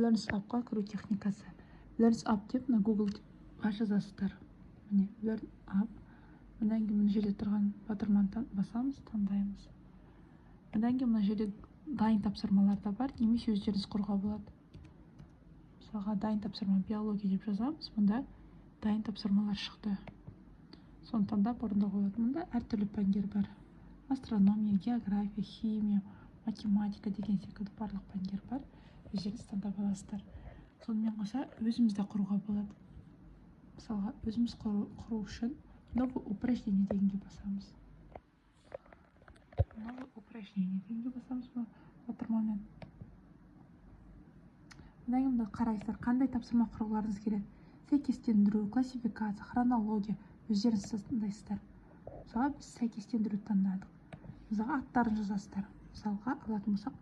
Learns Up-қа кіру техникасы. Learns Up деп мына Google-ға жазасыздар. Міне, Learn Up. Одан кейін мына жерде тұрған батырманы басамыз, таңдаймыз. Одан кейін мына жерде дайын тапсырмалар да бар, немесе өздеріңіз құруға болады. Мысалға, дайын тапсырма, биология деп жазамыз. Мұнда дайын тапсырмалар шықты. Соны таңдап орындауға болады. Мұнда әртүрлі пәндер бар: астрономия, география, химия, математика деген секілді барлық пәндер бар. Өздеріңіз таңдап аласыздар. Сонымен қоса өзіміз де құруға болады. Мысалға, өзіміз құру үшін «Новое упражнение» дегенге басамыз. «Новое упражнение» дегенге басамыз мына батырмамен. Одан кейін мында қарайсыздар, қандай тапсырма құрғыларыңыз келеді: сәйкестендіру, классификация, хронология. Өздеріңіз таңдайсыздар. Мысалға, біз сәйкестендіруді таңдадық. Мысалға, аттарын жазасыздар. Мысалға алатын болсақ,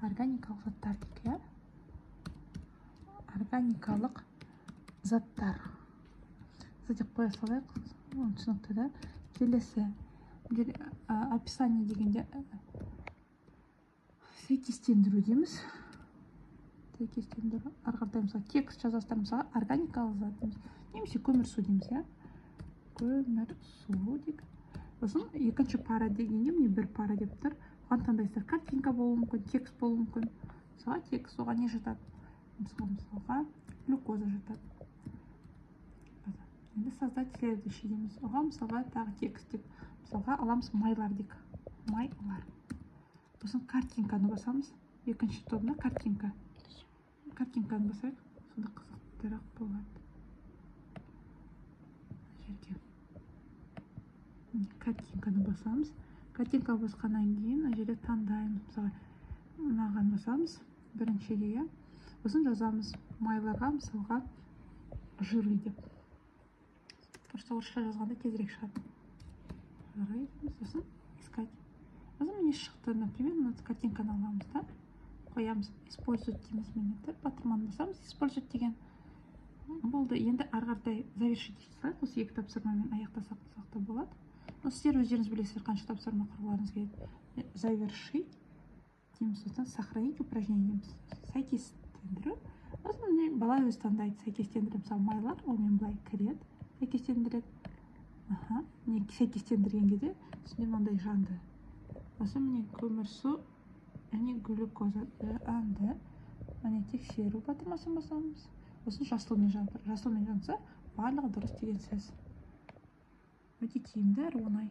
органикалық заттар дейік, иә, органикалық заттар деп қоя салайық. Оны түсінікті да. Келесі бұл жерде описание дегенде сәйкестендіру дейміз. Сәйкестендіру. Ары қаратай, мысалы, текст жазасыздар. Мысалы, органикалық зат дейміз немесе көмірсу дейміз, иә, көмірсу дейік. Сосын екінші пара дегенде, міне, бір пара деп тұр. Оған таңдайсыздар: картинка болуы мүмкін, текст болуы мүмкін. Мысалға, текст. Оған не жатады? Мысалға, глюкоза жатады. Енді «Создать следующий» дейміз. Оған, мысалға, тағы текст деп, мысалға, аламыз, майлар дейік, майлар. Сосын картинканы басамыз. Екінші тобына картинка. Картинканы басайық, сонда қызықтырақ болады. Мына жерге, міне, картинканы басамыз. Картинка басқаннан кейін мына жерде таңдаймыз. Мысалға, мынаған басамыз, біріншіге, иә. Сосын жазамыз майларға, мысалға, жиры деп. Просто орысша жазғанда тезірек шығады. Жиры дейміз. Сосын искать. Сосын, міне, шықты. Например, мына картинканы аламыз да қоямыз. «Использовать» дейміз. Міне тұр, батырманы басамыз, «Использовать» деген. Болды. Енді ары қаратай «Завершить» дей салайық. Осы екі тапсырмамен аяқтасақ та болады, но сіздер өздеріңіз білесіздер, қанша тапсырма құрғыларыңыз келеді. «Завершить» дейміз. Сосын «Сохранить упражнение» дейміз. Сәйкестендіру. Сосын, міне, бала өзі таңдайды сәйкестендіру. Мысалы, майлар, онымен былай кіреді, сәйкестендіреді. Аха, міне, сәйкестендірген кезде үстінде мынандай жанды. Сосын, міне, көмірсу және глюкоза жанды. Міне, тексеру батырмасын басамыз. Сосын жасылмен жанып тұр. Жасылмен жанса, барлығы дұрыс деген сөз. Өте тиімді әрі оңай.